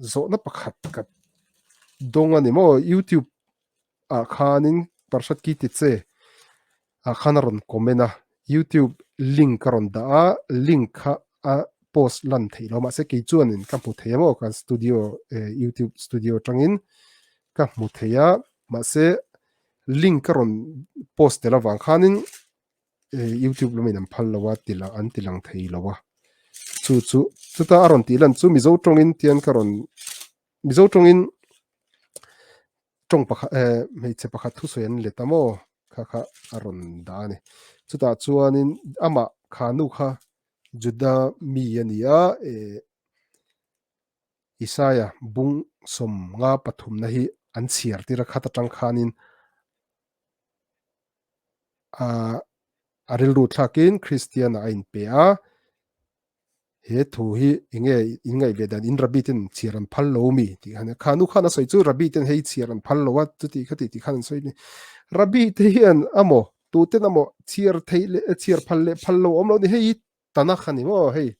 zawhna pakhat ka dawng a ni maw youtube ah khanin Parshat Ki Titse ah khan a rawn comment a youtube link a rawn dah a link kha a post lan theih lo mahse kei chuanin ka hmu thei a maw kan studio youtube studio atangin ka hmu thei a mahse link a rawn post tel avang khanin youtube lamin an phal lo a ti lang an ti lang thei lo a chu chu chuta a rawn tih lan chu mizo tawngin tian ka rawn mizo tawngin tawng pakhat eh hmeichhe pakhat thusawi an let a maw kha kha a rawn dah a ni chutah chuanin amah kha nu kha Juda mi a ni a eh Isaia bung sawm nga pathumna hi an chhiar tir a khat atang khanin a a rilru thlakin Kristian ah a inpe a, he thu hi enge in ngaih ve dan in Rabbi ten chhiar an phal lo mi tih khan kha nu khan a sawi chu Rabbi ten hei chhiar an phal lo a chuti khati tih khan an sawi ni Rabbi te hian amaw tuten amaw chhiar thei leh chhiar phal leh phal lo awm lo ni hei Tanakh a ni maw hei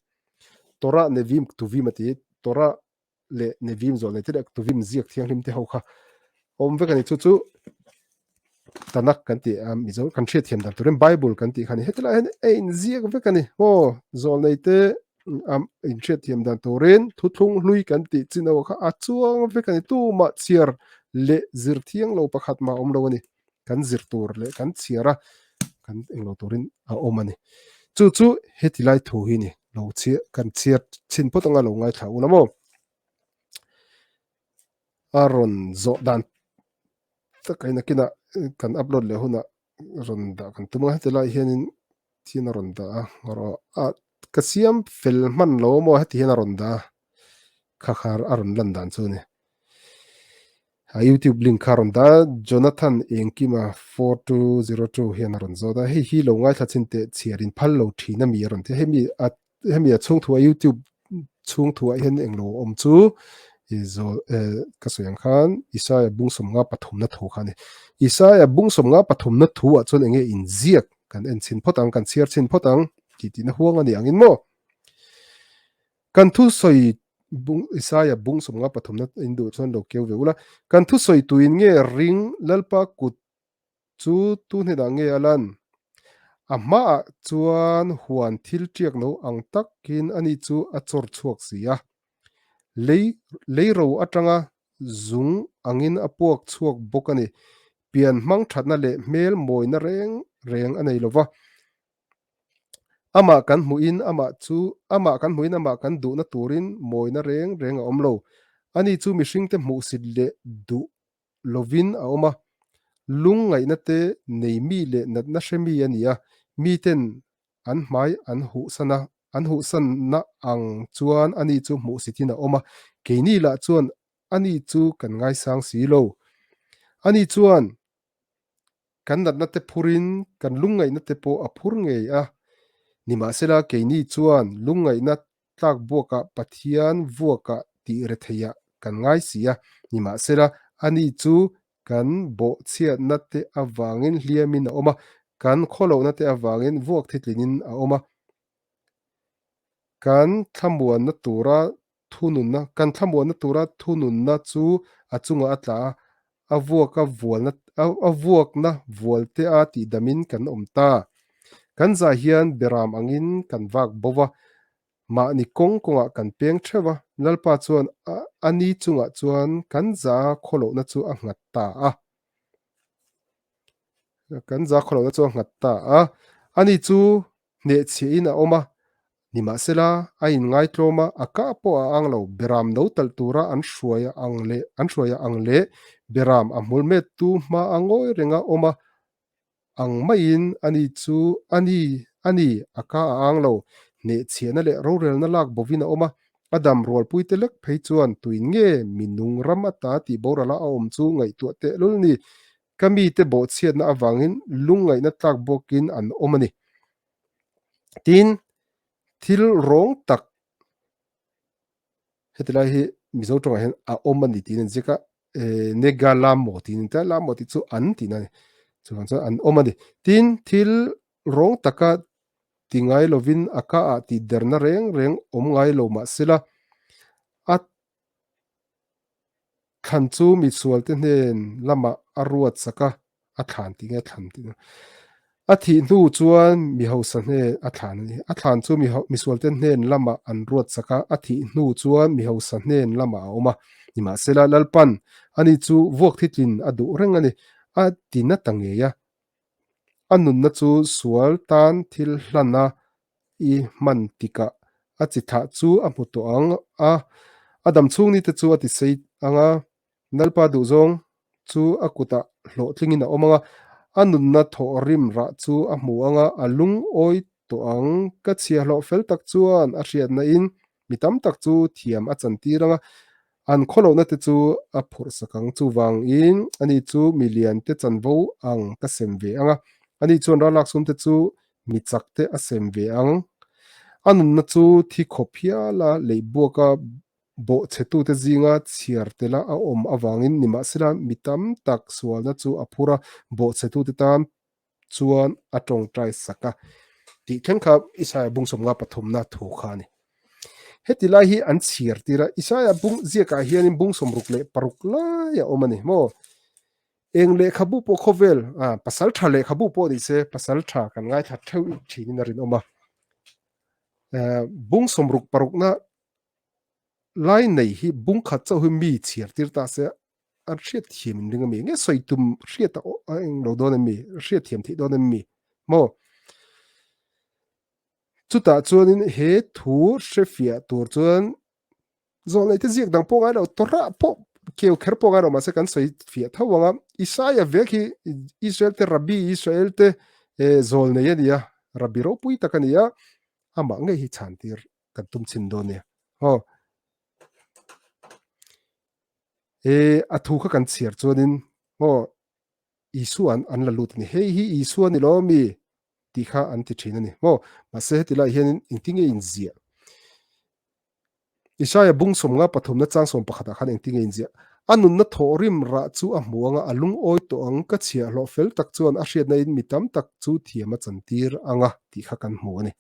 Torah Nevim Ktuvim a ti Torah leh Nevim zawh leh te leh Ktuvim ziak thianghlim te ho kha awm vek a ni chu chu Tanakh kan tih a Mizo kan hriat thiam dan turin Bible kan tih kha ni heti lai hian a inziak vek a ni aw zawlnei te in hriat thiam dan turin thuthlung hlui kan tih chin ho kha a chuang vek a ni tumah chhiar leh zir thiang lo pakhat mah awm lo a ni kan zir tur leh kan chhiar a kan englo turin a awm a ni chu chu heti lai thu hi ni lo chhiar kan chhiar chhin phawt anga lo ngaithla ula maw a rawn zawh dan tak aina kinah kan upload leh hunah rawn dah kan tum a heti lai hianin thian a rawn dah a rawh a ka siam fel hman lo maw heti hian a rawn dah a kha kha a rawn lan dan chu a ni a youtube link kha a rawn dah a Jonathan Engkima 4202 hian a rawn zawt a hei hi lo ngaithla chin teh chhiar in phal lo thin a mi a rawn ti a hemi a hemi a chhung thu a youtube chhung thu ah hian englo awm chu i zawl eh ka sawi ang khan Isaiah bung sawmnga pathumna thu kha a ni Isaiah bung sawmnga pathumna thu ah chuan enge inziak kan en chhin phawt ang kan chhiar chhin phawt ang tih tihna huang a ni angin maw kan thu sawi bung Isaiah bung sawmnga pathumna in duh chuan lo keu ve ula kan thu sawi tuin nge ring Lalpa kut Chu tu hnenah nge a lan? A hmaah chuan huan thil tiak no ang takin ani chu a chawr chhuak si a. Lei lei ro atanga zung angin a puak chhuak bawk a ni. Pian hmang thatna leh hmel mawina reng reng a nei lo va. Amah kan hmuhin amah chu amah kan hmuhin amah kan duhna turin mawina reng reng a awm lo. Ani chu mihringte hmuhsit leh duh lovin a awm a, lungngaihna te nei mi leh natna hre mi a ni a, miten an hmai an huhsan a, an huhsanna ang chuan ani chu hmuhsitin a awm a, keini lah chuan ani chu kan ngaisang si lo. Ani chuan kan natna te phurin kan lungngaihna te pawh a phur ngei a, nimahsela keini chuan lungngaihna tlak buakah Pathian vuakah tih retheiah kan ngai si a, nimahsela ani chu kan bawhchhiatna te avangin hliamin a awm a, kan khawlohna te avangin vuak thitlinin a awm a. Kan thlamuanna tura thununna, kan thlamuanna tura thununna chu a chungah a tla a, a vuaka vualna, a vuakna vualte a tihdamin kan awm ta. Kan zah hian beram angin kan vak bo va, mahni kawng kawngah kan peng theuh a, Lalpa chuan a ni chungah chuan kan za khawlohna chu a nghat ta a. Kan za khawlohna chu a nghat ta a. Ani chu hnehchhiahin a awm a, nimahsela a inngaitlawm a, a kah pawh a ang lo, beram no talh tura an hruai ang leh an hruai ang leh beram a hmul mettu hma a ngawi renga awm a ang maiin ani chu ani ani a kah a ang lo, hnehchhiahna leh rorelna lak bovin a awm a, a dam rualpuite lek phei chuan tuin nge minung ram ata tih borala a awm chu ngaihtuah tehlul ni Ka mite bawhchhiatna avangin lungngaihna tlak bawkin an awm a ni. Tin, thil rawng tak heti lai hi Mizo tawngah hian a awm a ni tiin an ziak a, nega lamo tiin an ti a, lamo tih chu an tihna a ni. Chuvang chuan an awm a ni. Tin, thil rawng taka ti ngai lovin a ka ah tihderna reng reng awm ngai lo mahsela a. thlan chu misualte hnen lamah a ruat sak a, a thlan tih nge thlan tih a thih hnu chuan mi hausa hnen a thlan a ni. A thlan chu mi misualte hnen lamah an ruat sak a, a thih hnu chuan mi hausa hnen lamah a awm a. Nimahsela, Lalpan ani chu vuak thitlin a duh reng a ni, a ti na ta ngei a. A nunna chu sual tan thil hlan a i hman tikah a chi thlah chu a hmu tawh ang a, a dam chhung nite chu a ti sei ang a, Lalpa duhzawng chu a kutah hlawhtlingin a awm ang a, a nunna thawh rim rah chu a hmu ang a, a lungawi tawh ang. Ka chhiahhlawh fel tak chuan a hriatna in mi tam tak chu thiam a chantir ang a, an khawlohna te chu a phurh sak ang. Chuvangin ani chu mi lian te chanvo ang ka sem ve ang a, ani chuan ralak sum te chu mi chak te a sem ve ang. A nunna chu thi khawp hial a leihbuak a Bawhchhetute zinga chhiar tela a awm avangin nimahsela mi tam tak sualna chu a phur a, bawhchhetute tan chuan a tawngtai sak a tih thleng kha Isaia bung sawmnga pathumna thu kha a ni. Heti lai hi an chhiar tir a, Isaia bung ziakah hianin bung 66 lai a awm a ni maw? Eng lehkhabu pawh khawvel, ah, pasal tha lehkhabu pawh ni se, pasal tha kan ngaithla theuh thinin a rinawm a. Bung 66na Lai nei hi bung khat chauh hi mi chhiar tir ta se an hriat thiam in ring a mi nge sawi tum hriat a eng lo dawn em mi hriat thiam theih dawn em mi maw chutah chuanin he thu hrefiah tur chuan zawh nei te ziak dang pawh ngai lo tawrah pawh keu kher pawh ngai lo mahse kan sawi fiah tho ang a Isaia vek hi Israel te Rabbi Israel te zawl nei a ni a Rabbi ropui tak a ni a amah ngei hi chhan tir kan tum chhin dawn nia. Aw. E a thu kha kan chhiar chuanin aw Isua an an la lut a ni. Hei hi Isua ni lo mi tih kha an ti thin a ni. Maw mahse heti lai hianin engtinge inziah? Isaia bung sawmnga pathumna chang sawm pakhatah khan engtinge inziah? A nunna thawhrim rah chu a hmu anga a lungawi tawh ang ka chhiahhlawh fel tak chuan a hriatna in mi tam tak chu thiam a chantir anga tih kha kan hmu a ni.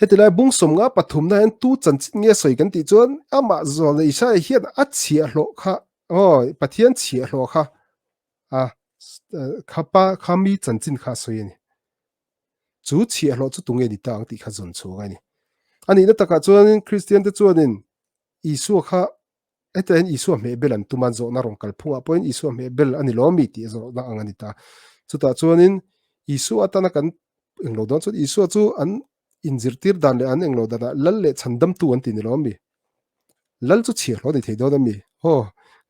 Heti lai bung sawmnga pathumna hian tu chanchin nge sawi kan tih chuan amah zawlna Isaia hian a chhiahhlawh kha aw Pathian chhiahhlawh kha a kha pa kha mi chanchin kha a sawi a ni. Chu chhiahhlawh chu tunge ni ta ang tih kha zawn chhuak a ni. A nihna takah chuanin Kristian te chuanin Isua kha Hetiang hian Isua hmehbel an tum a, zawhna rawn kal phungah pawhin Isua hmehbel a ni lo ami tih zawhna ang a ni ta. Chutah chuanin Isua atana kan englo dawn chuan Isua chu an inzirtir dan leh an englo danah lal leh chhandamtu an ti ni lo ami? Lal chu chhiar lo ni thei dawn ami? Aw,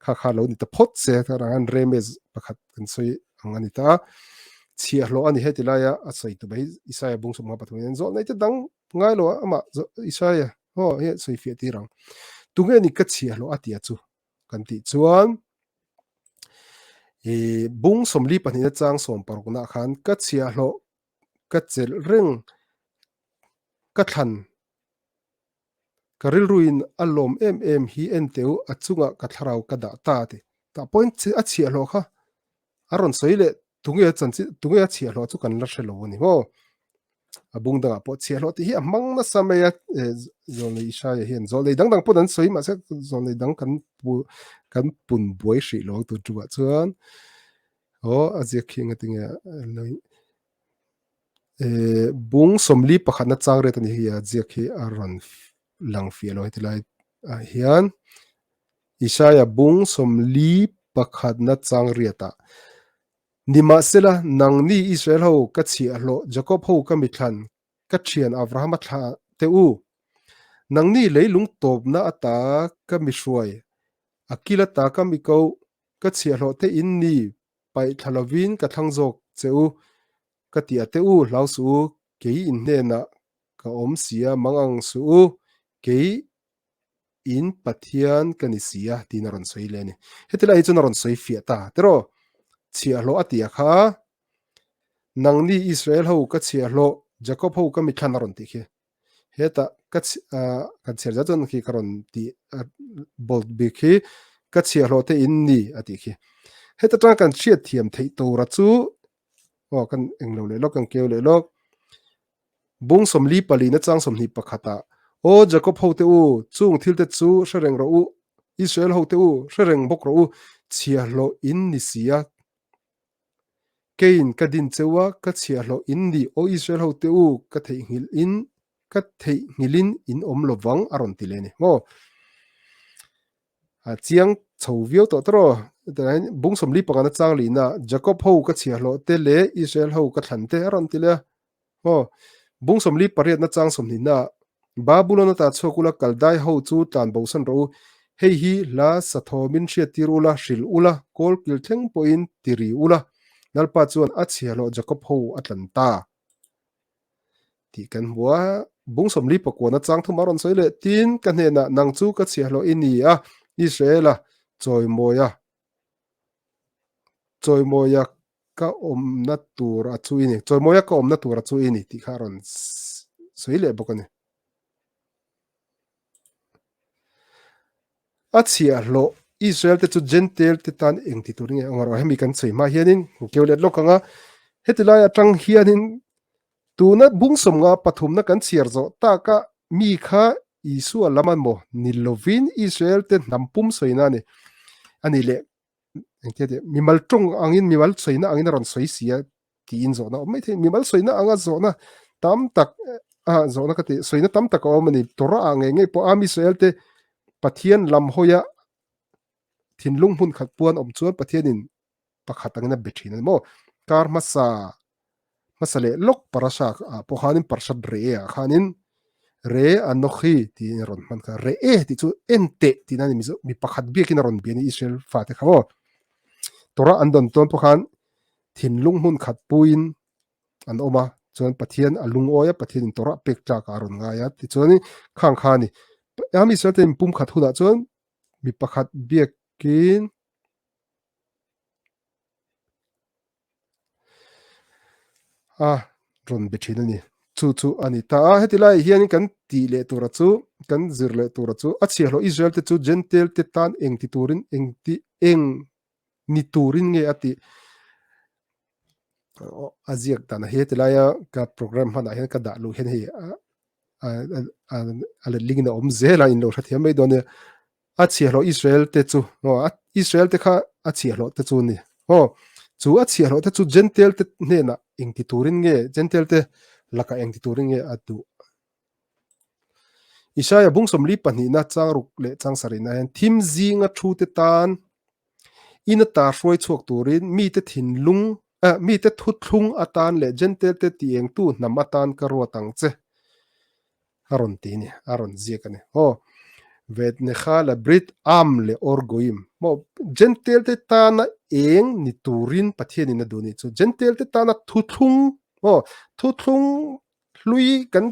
kha kha lo ni ta phawt se, tunah khan Remes pakhat kan sawi ang a ni ta. Chhiahhlawh a ni heti laia a sawi tu mai Isaia bung 53 hian zawhna i te dang ngai lo a, amah Isaia Aw he sawi fiah tir ang. Tunge ni ka chhiahhlawh a tia chu kan tih chuan i bung 42 na chang 60 na khan ka chhiahhlawh ka chelh reng ka thlan ka rilruin a lawm em em hi en teu a chungah ka thlarau ka dah ta ti. Tah pawhin a chhiahhlawh kha a rawn sawi leh tunge a chanchin tunge a chhiahhlawh chu kan la hre lo a ni maw a bung dangah pawh chhiahhlawh tih hi a hmang nasa mai a zawlnei Isaia hian zawlnei dang dang pawn an sawi mahse zawlnei dang kan pu kan pun buai hrih lo tur ṭumah chuan aw a ziak khi enga tinge bung 41 na chang riat a ni hi a ziak hi a rawn lang fiah lo heti lai ah hian Isaia bung 41 na chang riatah Nimahsela, nangni Israel ho ka chhiahhlawh, Jakob ho ka mithlan, ka thian Abrahama thlah teh u. Nangni leilung tawpna ata ka mihruai, a kil ata ka miko, ka chhiahhlawh te in ni, paih thla lovin ka thlang zawk che u, ka ti a teh u, hlau suh u, kei in hnenah ka awm si a, mang ang suh u, kei in Pathian ka ni si a tiin a rawn sawi leh a ni. Heti lai hi chuan a rawn sawi fiah ta tiraw? Chhiahhlawh a ti a kha, Nangni Israel ho ka chhiahhlawh, Jacob ho ka mithlan a rawn tih khi. Hetah ka kan chhiar zat chuan khi ka rawn ti bold bik khi ka chhiahhlawh te in ni a tih khi. Heta tang kan hriat thiam theih tura chu aw kan englo leh lawk kan keu leh lawk. Bung 44 na chang 21 ah, Aw Jacob hote u, chung thilte chu hre reng rawh u. Israel hote u, hre reng bawk rawh u, chhiahhlawh in ni si a. Keiin ka din cheu a, ka chhiahhlawh in ni, aw Israel hote u, ka theihnghilh in, ka theihnghilhin in awm lo vang, a rawn ti leh a ni. Maw? A chiang chho viau tawh tawh rawh. Bung 40 pangana chang lihna, Jacob ho ka chhiahhlawh te leh Israel ho ka thlan te, a rawn ti leh a. Aw, bung 48 na chang 20 na Babulon ata chhuak ula Kaldai ho chu tlan bosan rawh u. Hei hi hla sathawmin hriattir ula, hrilh ula, kawl kil thleng pawhin ti ri ula. Lalpa chuan a chhiahhlawh Jakob ho a tlan ta tih kan hmu a. Bung 49 na chang thum a rawn sawi leh, Tin, ka hnenah nang chu ka chhiahhlawh i ni a, Israela chawimawia Chawimawia ka awmna tur a chu i ni, Chawimawia ka awmna tur a chu i ni tih kha a rawn sawi leh bawk a ni. A chhiahhlawh Israel te chu Gentail te tan eng ti tur nge awm rawh hemi kan sawi hma hianin keu let lawk ang a, heti lai atang hianin tuna bung 53 na kan chhiar zawh taka mi kha Isua lam a maw ni lovin Israel te hnam pum sawina a ni. A nih leh engtia tih mimal tawng angin mimal sawina angin a rawn sawi si a tiin zawhna a awm mai thei. Mimal sawina anga zawhna tam tak a zawhna ka tih sawina tam tak a awm a ni. Torah ah ngei ngei pawh am Israel te Pathian lam hawia thinlung hmun khat puan awm chuan Pathianin pakhat angin a be thin a ni maw. Kar hmasa hmasa leh lawk parasha ah pawh khanin parashat re ah khanin re anokhi tiin a rawn hman kha. Re e tih chu en teh tihna a ni mizo mi pakhat biakin a rawn bia a ni Israel fate kha maw. Torah an dawn tawn pawh khan thinlung hmun khat puiin an awm a chuan Pathian a lungawi a Pathianin Torah pek tlak ah a rawn ngai a tichuanin khang kha a ni. Am Israel te inpum khat hunah chuan mi pakhat biakin A rawn be thin a ni. Chu chu a ni ta a. Heti laiah hianin kan tih leh tura chu, kan zir leh tura chu, a chhiahhlawh Israel te chu Gentail te tan eng ti turin, eng ti, eng ni turin nge a tih a ziak dan a hi. Heti laia ka program hmanah hian ka dah luh hian hei a letling in a awm zel a, in lo hrethiam mai dawn nia. A chhiahhlawh Israel te chu aw a Israel te kha a chhiahhlawh te chu a ni aw chu a chhiahhlawh te chu Gentail te hnenah eng ti turin nge Gentail te lakah eng ti turin nge a duh Isaia bung 42 na chang ruk leh chang sarihna hian thim zinga thu te tan in ata hruai chhuak turin mite thinlung eh mite thuthlung atan leh Gentail te ti engtu hnam atan ka ruat ang che. A rawn ti a ni, a rawn ziak a ni. Aw, Vetnecha la Brit Am le Or Goyim. Maw, Gentail te tana eng ni turin Pathianin a duh ni chu. Gentail te tana thuthlung, maw, thuthlung hlui kan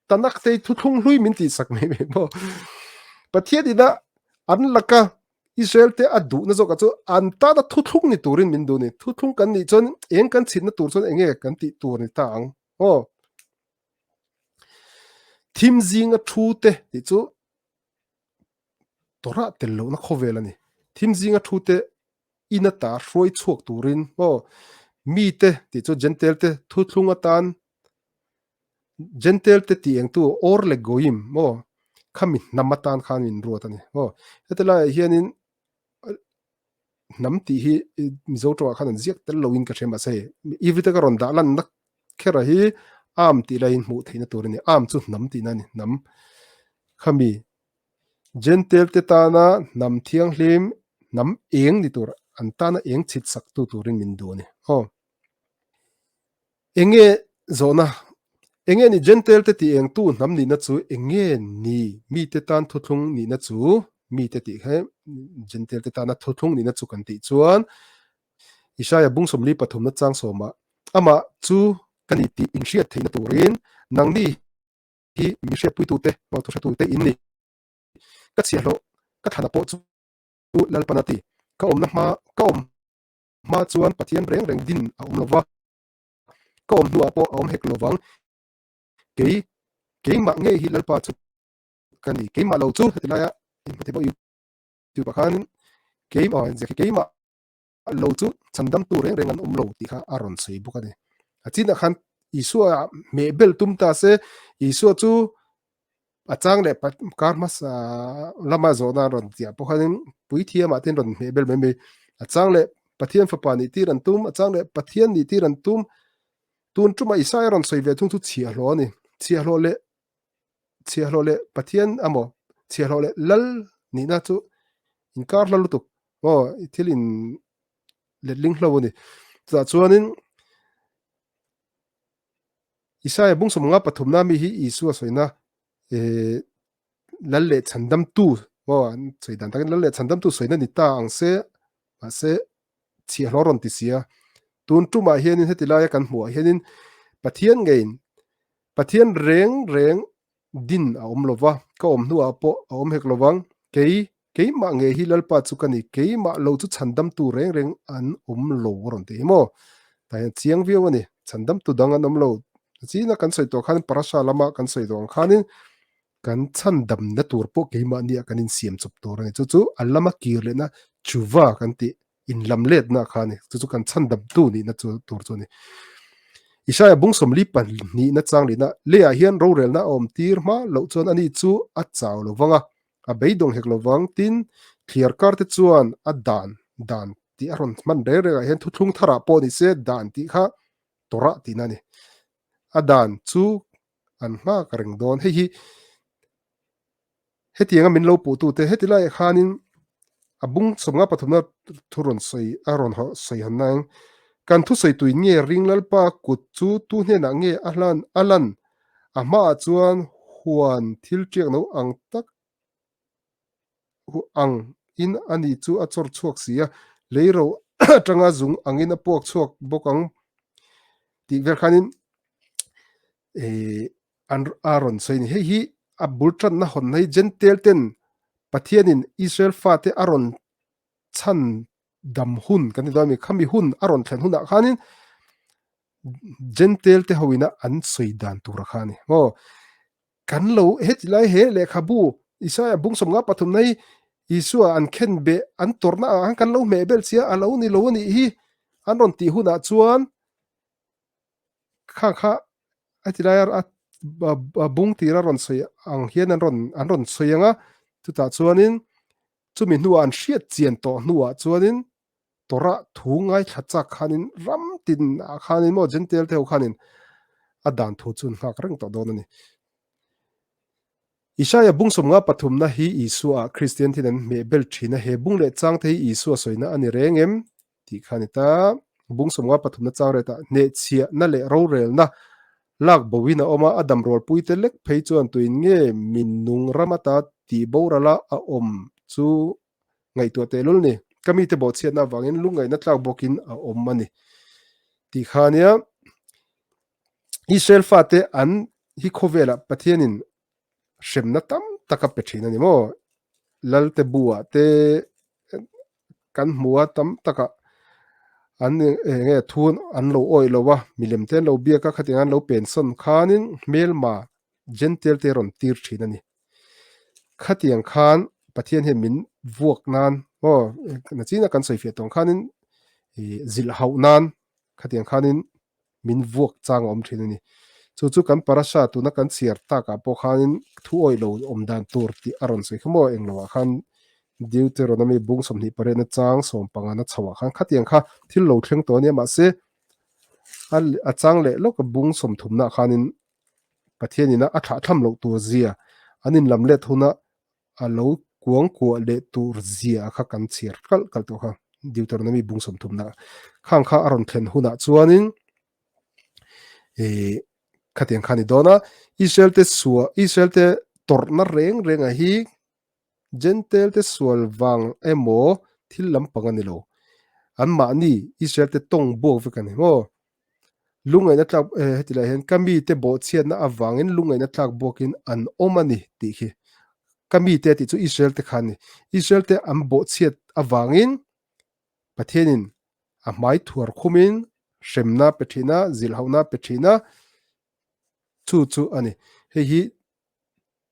Tanakh te hi thuthlung hlui min tihsak mai mai maw. Pathianin a an laka Israel te a duhna zawkah chu an tana thuthlung ni turin min duh ni. Thuthlung kan nih chuan eng kan chhitna tur chuan enge kan tih tur ni ta ang. Aw. Thim zinga thu te tih chu Torah tel lohna khawvel a ni. Thim zinga thu te in ata hruai chhuak turin aw mite tih chu Gentail te thuthlung atan Gentail te tih engtu or leh goyim aw khami hnam atan khan min ruat a ni. Aw heti laiah hianin hnam tih hi Mizo tawngah khan an ziak tel loin ka hria mahse hei Ivy-te ka rawn dah lanna khera hi am tih laiin hmuh theihna tur a ni. Am chu hnam tihna a ni. Hnam khami Gentail te tana hnam thianghlim hnam eng ni tur an tana eng chhit sak tu turin min duh a ni. Aw. Enge zawhna? Enge ni Gentail te tih engtu hnam nihna chu enge ni mite tan thuthlung nihna chu mite tih kha Gentail te tana thuthlung nihna chu kan tih chuan Isaia bung 43 na chang sawmah amah chu ka ni tih inhriat theihna turin nangni hi mi hriatpuitute hmawlhthuhretute in ni. Ka chhiahhlawh ka thlana pawh chu Lalpan a ti. Ka awmna hma ka awm hma chuan Pathian reng reng din a awm lova, ka awm hnuah pawh a awm hek lovang. Kei, keimah ngei hi Lalpa chu ka ni. Keimah lo chu heti laia inhmu thei pawh YouTube ah khan keimah ziak hi keimah lo chu chhandamtu reng reng an awm lo tih kha a rawn sawi bawk a ni. A chinah khan Isua hmehbel tum ta se, Isua chu. A chang leh kar hmasa lama zawhna an rawn tiah pawh khanin puithiam ah te an rawn hmeh bel mai mai. A chang leh Pathian fapa nih tir an tum, a chang leh Pathian nih tir an tum. Tun tumah Isaiah rawn sawi ve thung chu chhiahhlawh a ni. Chhiahhlawh leh chhiahhlawh leh Pathian amaw chhiahhlawh leh lal nihna chu inkar hla lutuk maw thil in letling hlo a ni. Chutah chuanin Isaiah bung sawmnga pathumna mi hi Isua sawina eh lal leh chhandamtu maw an sawi dan takin lal leh chhandamtu sawina ni ta ang se mahse chhiahhlawh rawn ti si a. Tun tumah hianin heti laia kan hmuhah hianin Pathian ngeiin Pathian reng reng din a awm lo va, ka awm hnuah pawh a awm hek lo vang. Kei, keimah ngei hi Lalpa chu ka ni, keimah lo chu chhandamtu reng reng an awm lo a rawn ti hi maw? Tah hian chiang viau a ni, chhandamtu dang an awm lo. China kan sawi tawh khan Parasha lama kan sawi tawh ang khanin kan chhandamna tur pawh keimahniah kan insiam chawp tur a ni. Chu chu a lama kir lehna chuva kan tih inlam letna kha a ni. Chu chu kan chhandamtu nihna chu tur chu a ni. Isaiah bung sawmli pahnihna chang lehna leiah hian rorelna a awm tir hma loh chuan ani chu a chau lo vang a, a beidawng hek lo vang. Tin, thliar kar te chuan a dan dan tih a rawn hman reng rengah hian thuthlung tharah pawh ni se dan tih kha Torah tihna a ni. A dan chu an nghak reng dawn. Hei hi hetianga min lo puhtute heti laiah khanin a bung sawmnga pathumna thu rawn sawi a rawn sawi han nang kan thusawi tuin nge ring lalpa kut chu tu hnenah nge a hlan a lan a hmaah chuan huan thil tiak no ang tak ang in ani chu a chawr chhuak si a lei ro atanga zung angin a puak chhuak bawk ang tih vel khanin an a rawn sawi a ni. Hei hi a bul tanna hawn hi Jentail ten Pathianin Israel fate a rawn chhan dam hun kan ti dawn a mi, khami hun a rawn thlen hunah khanin Jentail te hoina an sawi dan tur a kha a ni. Maw kan lo heti lai he lehkhabu Isaiah bung sawmnga pathumna hi Isua an khen beh an tawrhna ah khan kan lo hmeh bel chia a lo ni lo a nih hi an rawn tih hunah chuan Kha kha a ti lai a a bung tir a rawn sawi ang hian an rawn an rawn sawi ang a, chutah chuanin chumi hnuah an hriat chian tawh hnuah chuanin Torah thu ngaithla chak khanin ram tin ah khanin maw Jentail te ho khanin a dan thu chu an nghak reng tawh dawn a ni. Isaiah bung sawmnga pathumna hi Isua ah Kristian thin an hmeh bel thin a, he bung leh chang te hi Isua sawina a ni reng em? tih kha a ni ta. Bung sawmnga pathumna chang retah hnehchhiahna leh rorelna lak boin a awm a, a damrualpui te lek phei chuan tuin nge minung ram ata tih borala a awm chu ngaihtuah tehlul ni. Ka mite bawhchhiatna avangin lungngaihna tlak bawkin a awm a ni tih kha a nia. Israel fate an hi khawvelah Pathianin hremna tam tak a pe thin a ni maw? Lalte buah te kan hmu a tam takah an eng nge thu an lo awih lo a, milem te an lo biak a, khatiang an lo pensawn khanin hmelma Jentail te rawn tir thin a ni. Khatiang khan Pathian hian min vuak nan maw nachina kan sawi fiah tawng khanin ih zilh hauh nan khatiang khanin min vuak chang a awm thin a ni. Chu chu kan parasha tuna kan chhiar takah pawh khanin thu awih lo awm dan tur tih a rawn sawi kha maw englo ah khan Deuteronomy bung 28 chang 15 chho ah khan khatiang kha thil lo thleng tawh a nia mahse a chang leh lawk a bung 30 ah khanin Pathianina a thlahthlam loh tur zia an inlam let huna a lo kuang kuah leh tur zia kha kan chhiar kalh kalh tawh kha Deuteronomy bung 30 ah khang kha a rawn thlen hunah chuanin eh khatiang kha ni dawn a Israel te sua Israel te tawrhna reng reng a hi Jentail te sual vang emaw thil lampang a ni lo an mahni Israel te tawng buak vek a ni maw Lungngaihna tlak eh heti lai hian ka mite bawhchhiatna avangin lungngaihna tlak buakin an awm a ni tih khi ka mite tih chu Israel te kha a ni. Israel te an bawhchhiat avangin Pathianin a hmai thuar khumin hremna pe thin a, zilhauhna pe thin a, chu chu a ni. Hei hi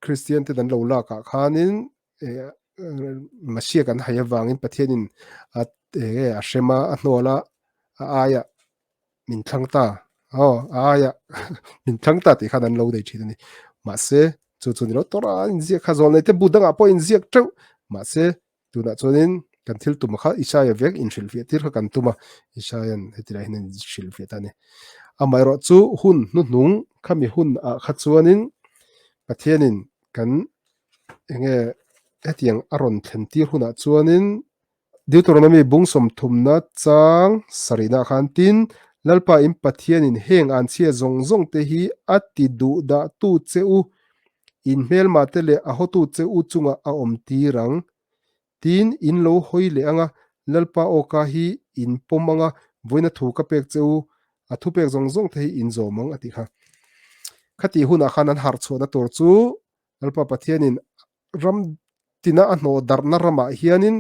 Kristian te an lo lakah khanin eh Masiah kan hai avangin Pathianin a enge a hrem a, a hnual a, a aiah min thlang ta aw a aiah min thlang ta tih khan an lo nei thin a ni. Mahse Chu chu ni lo Torah ah an inziak kha zawlnei te bu dangah pawh inziak teuh mahse tunah chuanin kan thil tum kha Isaiah vek inhrilhfiah tir kha kan tum a, Isaiah-an heti lai hian a inhrilhfiah ta a ni. Amaherawh chu hun hnuhnung khami hun ah kha chuanin Pathianin kan enge hetiang a rawn thlen tir hunah chuanin Deuteronomy bung sawmthumna chang sarihna khan tin, Lalpa in Pathianin heng an chhia zawng zawng te hi a ti duh dah tu che u, in hmelma te leh a hawtu che u chungah a awm tir ang. Tin, in lo hawi leh anga, Lalpa awka hi in pawm anga, vawiina thu ka pek che u, a thupek zawng zawng te hi in zawm ang a tih kha. Khatih hunah khan an harh chhuahna tur chu Lalpa Pathianin ram tina a hnawh darhna ramah hianin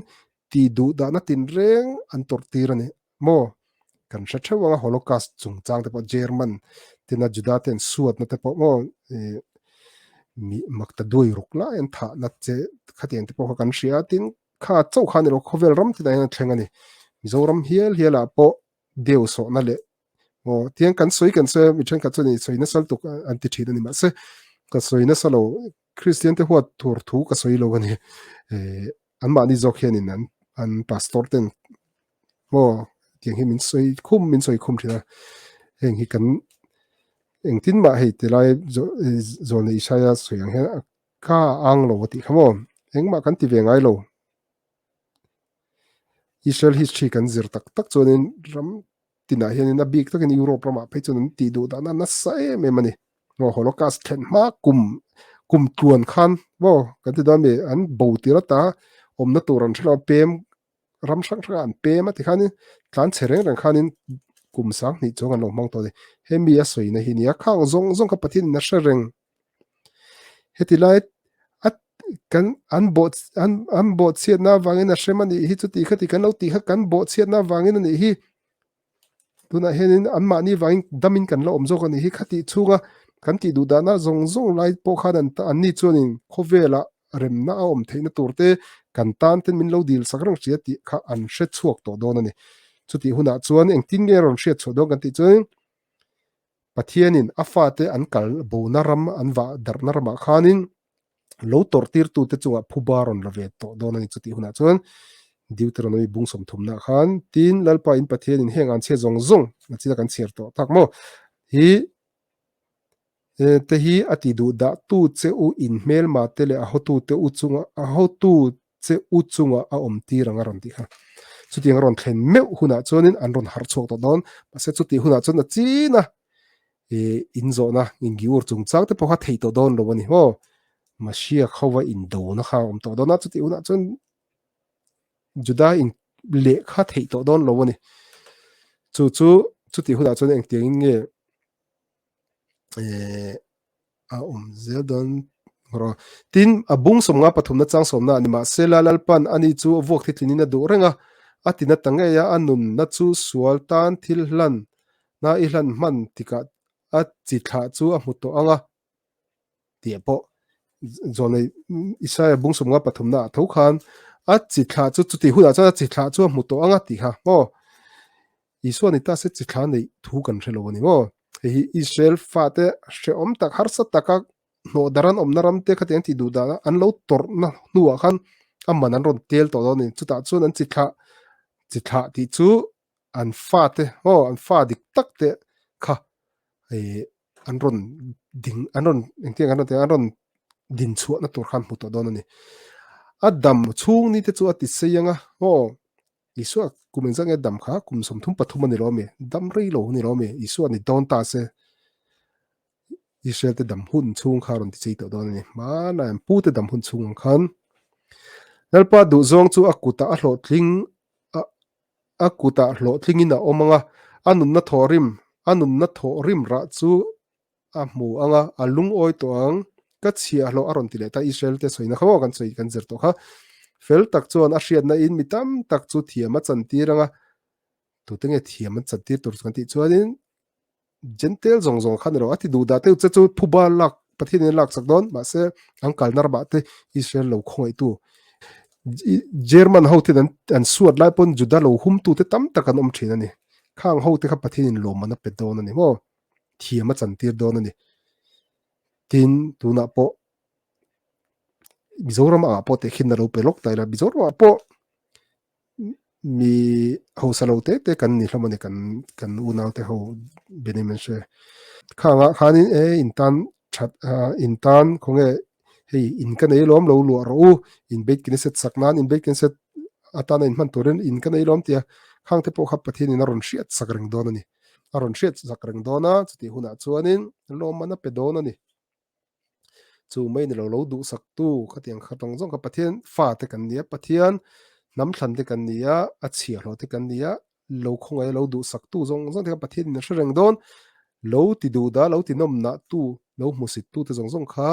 ti duh dahna tinreng an tawrh tir a ni maw? Kan hre theuh anga Holocaust chungchang te pawh German tina Juda te an suatna te pawh maw mi makta duai ruk lai an thahna che khatiang te pawh kha kan hria a, tin kha chauh kha a ni lo khawvel ram tinah hian a thleng a ni. Mizoram hial hialah pawh deu sawhna leh maw tiang kan sawi kan sawi a mi thenkhat chuan i sawi nasa lutuk an ti thin a ni mahse ka sawi nasa lo Kristian te huat tur thu ka sawi lo a ni eh an mahni zawk hianin an an pastor ten maw tiang hi min sawi khum min sawi khum thin a heng hi kan engtin mah hei tilai zawlnei Isaiah sawi ang hian ka ang lo a tih kha maw engmah kan ti ve ngai lo. Israel history kan zir tak tak chuanin ram tinah hianin a bik takin Europe ramah phei chuan an tih duh dahna nasa em em a ni. Maw Holocaust thlen hma kum kum tluan khan maw kan ti dawn mi an bo tir ata awmna tur an hrelo pem ram hrang hrangah an pem a tikhanin tlan chhe reng reng khanin kum sanghnih chuang an lo hmang tawh a ni. Hemi a sawina hi nia khang zawng zawng kha Pathianin a hre reng. Heti lai a kan an bawh an an bawhchhiatna avangin a hrem a nih hi chuti khati kan lo tih kha kan bawhchhiatna avangin a nih hi tunah hianin anmahni vangin damin kan la awm zawk a nih hi khatih chhunga kan tih duh dahna zawng zawng lai pawh khan an anni chuanin khawvelah remna a awm theihna tur te kan tan ten min lo dil sak reng hria tih kha an hre chhuak tawh dawn a ni. Chutih hunah chuan engtin nge rawn hriat chhuah dawn kan tih chuan Pathianin a fate an kal bona ram an vah darhna ramah khanin lo tawrhtirtute chungah phuba rawn la ve tawh dawn a ni. Chutih hunah chuan Deuteronomy bung sawmthumnaah khan tin Lalpa in Pathianin heng an chhiat zawng zawng a china kan chhiar tawh tak maw hi te hi a ti duh dah tu che u in hmelma te leh a hotu te u chunga a hotu che u chungah a awm tir ang a rawn tih kha. Chutiang a rawn thlen meuh hunah chuanin an rawn harh chhuak tawh dawn. Mahse chutih hunah chuan a chin a, eh, inzawhna, ingiur chungchang te pawh kha thei tawh dawn lo a ni maw? Mashiach hova indona kha a awm tawh dawn a, chutih hunah chuan Juda in leh kha theih tawh dawn lo a ni. Chu chu chutih hunah chuan engtiangin nge eh, a awm zel dawn rawh. Tin, a bung sawmnga pathumna chang sawmna a ni mahsela Lalpan ani chu a vuak thitlinin a duh reng a, a tina ta ngei a, a nunna chu sual tan thil hlan na i hlan hman tikah a chi thlah chu a hmu tawh ang a tih pawh Zawnei Isaia bung sawmnga pathumna ah tho khan a chi thlah chu chuti hunah chuan a chi thlah chu a hmu tawh ang a tih kha maw. Isua ni ta se chi thla neih thu kan hre lo a ni maw. Hei hi Israel fate hrehawm tak harsa taka hnawh dar an awmna ram te khatiang tih duh dana an lo tawrhna hnuah khan a man an rawn tel tawh dawn a ni. Chutah chuan an chi thlah chi thlah tih chu an fate aw an fa dik tak te kha ih an rawn ding an rawn engtiang an rawn tih an rawn din chhuahna tur khan hmu tawh dawn a ni. A dam chhung ni te chu a ti sei ang a aw. Isua kum engzah nge dam kha kum 33 a ni lo ami? Dam rei lo a ni lo ami? Isua ni dawn ta se Israel te dam hun chhung kha rawn ti chei tawh dawn a ni. Hmanah an pu te dam hun chhung ang khan Lalpa duhzawng chu a kutah a hlawhtling a a kutah hlawhtlingin a awm ang a, a nunna thawhrim a nunna thawhrim rah chu a hmu ang a, a lungawi tawh ang. Ka chhiahhlawh a rawn ti leh ta, Israel te sawina kha maw kan sawi kan zir tawh kha. Fel tak chuan a hriatna in mi tam tak chu thiam a chantir ang a, tute nge thiam an chantir tur chu kan tih chuanin Gentile zawng zawng kha ni lo, a ti duh dah teuh che chu phuba lak Pathian in a lak chak dawn, mahse an kalna ramah te Israel lo khawngaihtu German ho ten an suat lai pawn Juda lo humtu te tam tak an awm thin a ni. Khang ho te kha Pathian in lawmman a pe dawn a ni maw? Thiam a chantir dawn a ni. Tin, tunah pawh Mizoram ah pawh tehkhin na lo pe lawk ta ila Mizoram ah pawh mi hausa lo te te kan ni hlawm a ni kan kan unau te ho benin an hre khangah khanin e in tan that in tan khawnge hei in ka nei lawm lo luah rawh u in beit kneset sak nan in beit kneset atana in hman turin in ka nei lawm tia khang te pawh kha Pathian in a rawn hriat sak reng dawn a ni a rawn hriat sak reng dawn a chutih hunah chuanin lawmman a pe dawn a ni chu mai ni lo lo duhsak tu khatiang kha tawng zawng kha Pathian fa te kan ni a Pathian hnam thlan te kan ni a a chhiahhlawh te kan ni a lo khawngaih a lo duhsak tu zawng zawng te kha Pathian in a hre reng dawn lo ti duh dah lo ti nawm nah tu lo hmusit tu te zawng zawng kha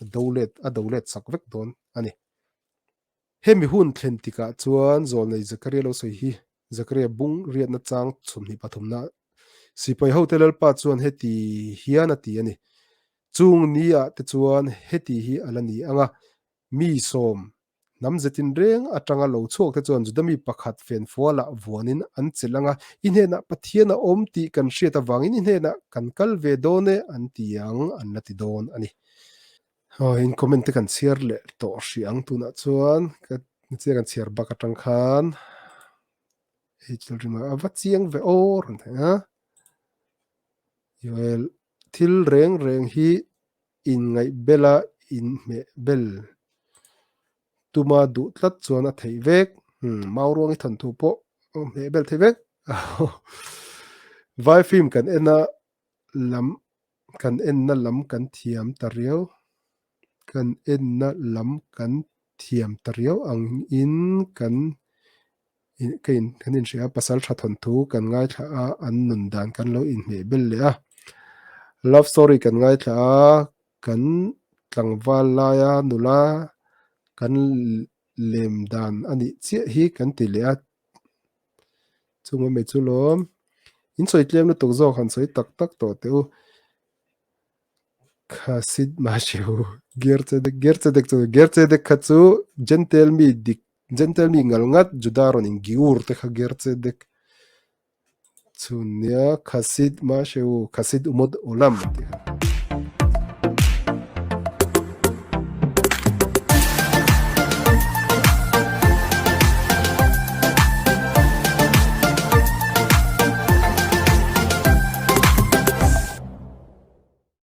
a do let a do let sak vek dawn a ni. Hemi hun thlen tikah chuan zawlnei Zakaria lo sawi hi Zakaria bung riatna chang chhumhnih pathumna sipai hote Lalpa chuan heti hian a ti a ni. Chung ni ah te chuan heti hi a la ni ang a, mi sawm hnam zetin reng atanga lo chhuak te chuan Juda mi pakhat fenfualah vuanin an chelh ang a, i hnenah Pathian a awm tih kan hriat avangin i hnenah kan kal ve dawn e an ti ang an la ti dawn a ni. Aw in comment te kan chhiar leh tawh hrih ang tunah chuan ka chiang kan chhiar bak atang khan hei thil ringa a va chiang ve aw rawn thei a well thil reng reng hi in ngaih bela in hmeh bel tuma duh tlat chuan a theih vek hmm mau ruang i thawn thu pawh hmeh bel thei vek vai film kan en a lam Kan enna lam kan thiam ta riau Kan enna lam kan thiam ta riau angin kan ka in kan inhria a, pasal tha thawnthu kan ngaithla a, an nun dan kan lo inhmeh bel leh a. Love story kan ngaithla a, kan tlangval laia nula kan lem dan a nih chiah hi kan ti leh a. Chungah mai chu lawm. In sawi tlem lutuk zawk han sawi tak tak tawh teh u. Khasid Mashihu Gerchedek Gerchedek chu Gerchedek kha chu Gentile mi dik Gentile mi ngal ngat Juda rawn in Giur te kha Gerchedek chu nia Khasid Mashihu Khasid Umod Olam tih kha.